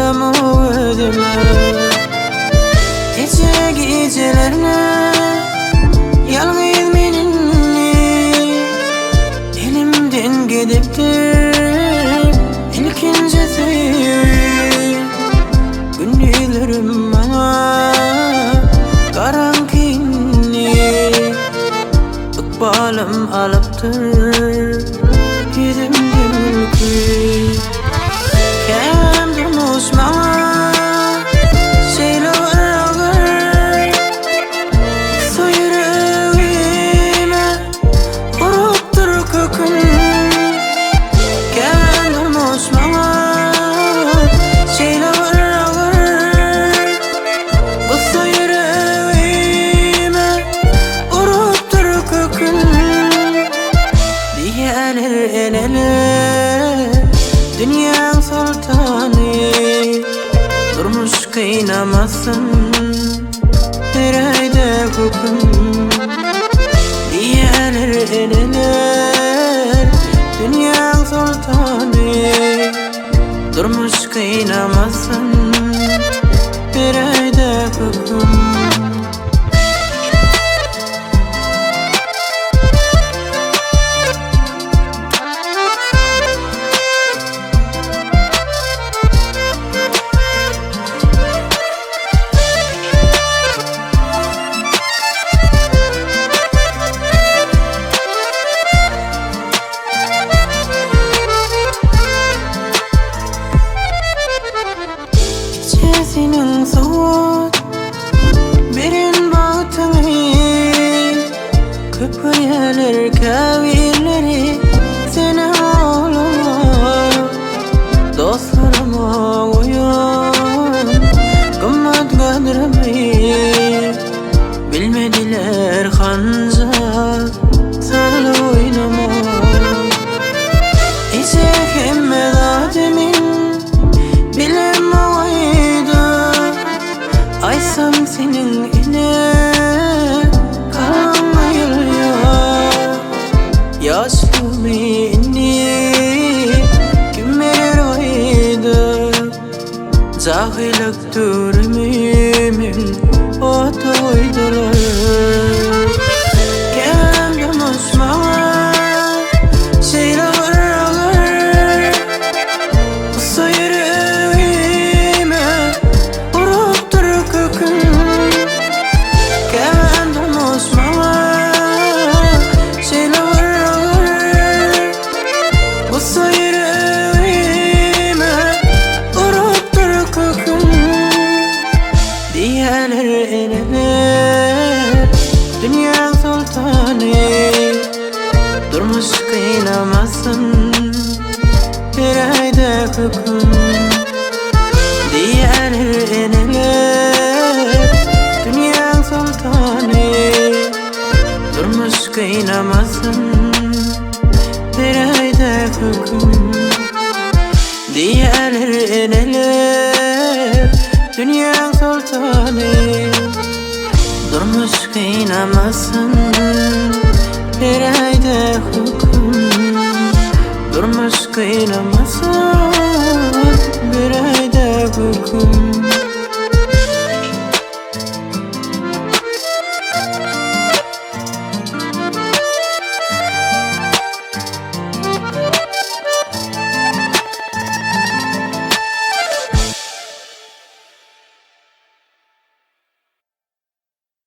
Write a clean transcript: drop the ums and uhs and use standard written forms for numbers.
Göremok özüme. Gije gijelerine Ýalňyz men indi. Elimden gidipdir Ilkinji söýgi. Gündizlerim maňa Garaňky indi. Ykbalym alypdyr Ýüzümden gülki. Käm durmuş maňa Şeýle bir agyr. Su ýüregime Urupdyr kökün. Käm durmuş maňa Şeýle bir agyr. Gussa ýüregime Urupdyr kökün. Diýerler eneler Dünýäň sultany. Durmuş kynamasyn Beräýde höküm. Diýerler eneler Dünýäň sultany. Durmuş kynamasyn Beräýde höküm. Sesiniň sowat Beren bagtyňy Köp görýärler käbirleri Seni ağlama Dostlaryma goýan Gymmat gadrymy Bilmediler hanjar Sarly oýnama Eje hemme zadymy Bilem oýda Aýsam seniň ine Kalmaýylýar Ýaşlygymy indi Kim berer oýda Jahylyk döwrümi men Ota goýdular. Käm durmuş maňa Şeýle bir agyr. Gussa ýüregime Urupdyr kökün. Käm durmuş maňa Şeýle bir agyr. Gussa ýüregime Urupdyr kökün. Diýerler eneler Dünýäň sultany. Durmuş kynamasyn Beräýde höküm. Diýerler eneler Dünýäň sultany. Durmuş kynamasyn Beräýde höküm. Diýerler eneler Dünýäň sultany. Durmuş kynamasyn Beräýde höküm. Durmuş kynamasyn Beräýde höküm.